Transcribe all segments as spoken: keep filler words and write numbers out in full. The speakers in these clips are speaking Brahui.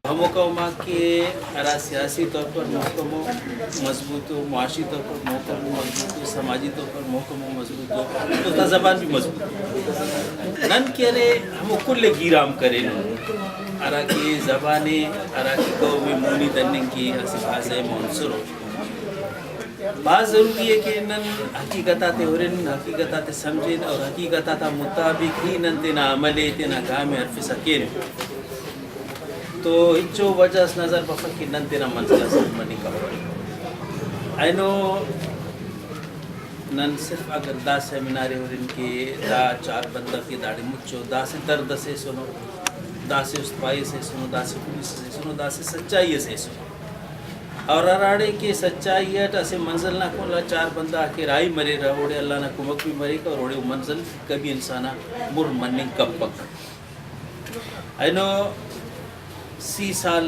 ہمو قوم آک کہ ہرا سیاسی طور پر محکم ءُ، مضبوط ءُ، معاشی طور پر محکم ءُ، مضبوط ءُ، سماجی طور پر محکم ءُ، مضبوط ءُ، تو دا زبان بھی مضبوط ءُ۔ نن کہ ارے ہمو کل ءِ گیرام کرینن، ہرا کہ زبان ءِ، ہرا کہ قوم ءِ مونی دننگ کہ اسہ بھاز اہم عنصر ءُ۔ بھاز ضروری ءِ کہ نن حقیقت آتے ہرن، حقیقت آتے سمجھن اور حقیقت آتا مطابق ہی نن تینا عمل ءِ، تینا گام ءِ ہرفسا کین۔ تو ہچو وجہ اس نظر بفک کہ نن تینا منزل آ سر مننگ کپک۔ اینو نن صرف اگر دا سیمینار ءِ ہرن کہ دا چار بندغ کہ داڑے مچو داسہ درد ئس ایسنو، داسہ است پائی ئس ایسنو، داسہ خلوص ئس ایسنو، داسہ سچائی ئس ایسنو۔ اور ہراڑے کہ سچائی اٹ اسہ منزل نا کل آ چار بندغ آک راہی مریرہ، اوڑے اللہ نا کمک بھی مریک اور اوڑے او منزل کبھی انسان آ مر مننگ کپک۔ اینو سی سال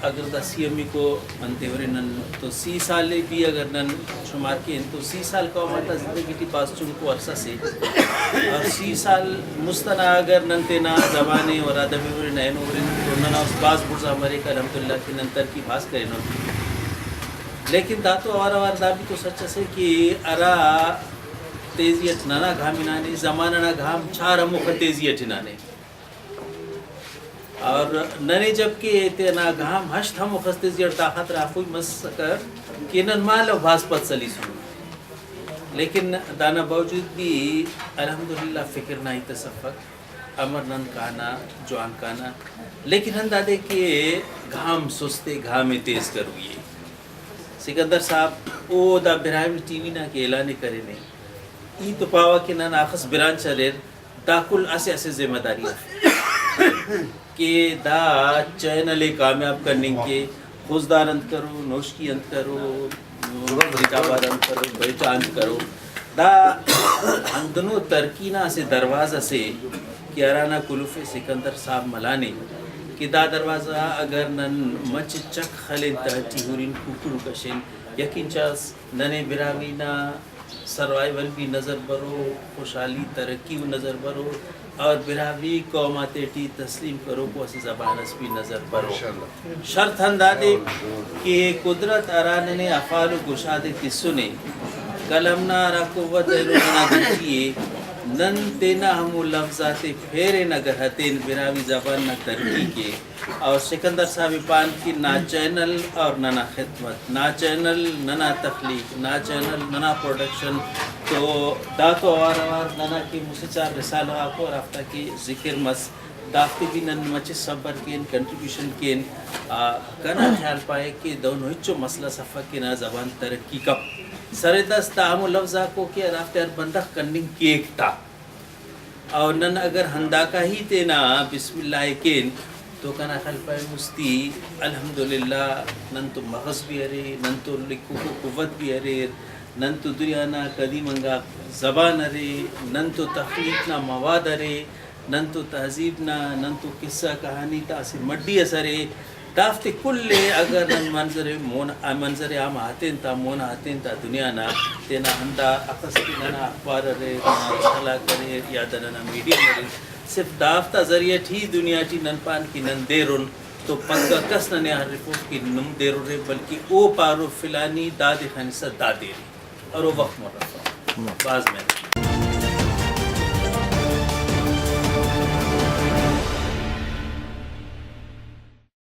اگر دا سی امیکو انتے ہُرن نن تو سی سال ءِ بھی اگر نن شمار کین تو سی سال قوم آتا زندگی ٹی بھاز چنکو عرصہ سے، اور سی سال مست ئنا اگر نن تینا زبان ءِ اور ادب ءِ ہُرن، اینو ہُرن تو ننا است بھاز بڑزا مریک الحمدللہ کہ نن ترقی بھاز کرینن۔ لیکن دا تو اوار اوار دا بھی تو سچ اسے کہ ہرا تیزی اٹ ننا گام ہنانے، زمانہ نا گام چار ہموخہ تیزی اٹ ہنانے۔ اور ننے جبکہ تینا گام ہشت ہموخس تیزی اٹ دا خاطر آفوئی مسکہ کہ نن مالو بھاز پد سلیسن۔ لیکن دانا باوجود بھی الحمدللہ فکر نا ہیت اس افک، امر نن کانہ، جوان کانہ، لیکن ہندادے کہ گام سست ءِ، گام ءِ تیز کروئی ءِ۔ سکندر صاحب او دا براہوئی ٹی وی نا کہ اعلان ءِ کرینے، ای تو پاوہ کہ نن آخس برانچ اریر، دا کل اسہ اسہ ذمہ داری اف کہ دا چینل ءِ کامیاب کننگ کہ خضدار انت کرو، نوشکی انت کرو، زبردست۔ زندہ باد انت کرو، بیٹا انت کرو۔ دا ہندنو ترقی نا اسہ دروازہ سے کہ ہرانا کلف ءِ سکندر صاحب ملانے کہ دا دروازہ اگر نن مچہ چک خلین تہٹی ہرن، کوکڑ کشن، یقین چاس ننے براہوئی نا سروائیول بھی نظر برو، خوشحالی ترقی و نظر برو، اور براہوئی قوم آتے ٹی تسلیم کروکو اسہ زبان اس بھی نظر برو۔ انشاءاللہ۔ شرط ہندادے کہ قدرت ہرا ننے افعال و گشادے تسنے، قلم نا ہرا قوت اینو ننا دوٹی ءِ، نن تینا ہمو لوز آتے پھیرین اگر ہتین براہوئی زبان نا ترقی کے، اور سکندر صاحب پان کہ نا چینل اور ننا خدمت، نا چینل ننا تخلیق، نا چینل ننا پروڈکشن۔ تو دا تو اوار اوار ننا کہ مسہ چار رسالہ غاکو ہرافتا کہ ذکر مس، دافتے بھی نن مچہ صبر کین، کنٹریبیوشن کین۔ آ، کنا خیال پائک کہ دہنو ہچو مسئلہ اس افک کہ ننا زبان ترقی کپ۔ سر دست دا ہمو لوز آکو کہ ہرافتے ہر بندغ کننگ کیک تا۔ اور نن اگر ہنداکا ہی تینا بسم اللہ ءِ کین تو کنا خیال پائے مستی الحمدللہ نن تو مغز بھی ارے، نن تو لکھوکو قوت بھی اریر، نن تو دنیا نا قدیم انگا زبان ارے، نن تو تخلیق نا مواد ارے، نن تو تہذیب نا، نن تو قصہ کہانی تا اسہ مڈی اس ارے۔ دافتے کل ءِ اگر نن منظر مون، منظر عام آ ہتین تا، مون آ ہتین تا دنیا نا، تینا ہندا اخس کہ ننا اخبار اریر، ننا رسالہ غاک اریر، یا دا ننا میڈیم اریر، صرف دافتا ذریعہ ٹی دنیا ٹی نن پان کہ نن دیرن تو پکا کس ننے آ ہرفوف کہ نم دیررے، بلکہ او پارو فلانی دادے خنسہ دا دیرے اور او وخت مرفا۔ بھاز محنت۔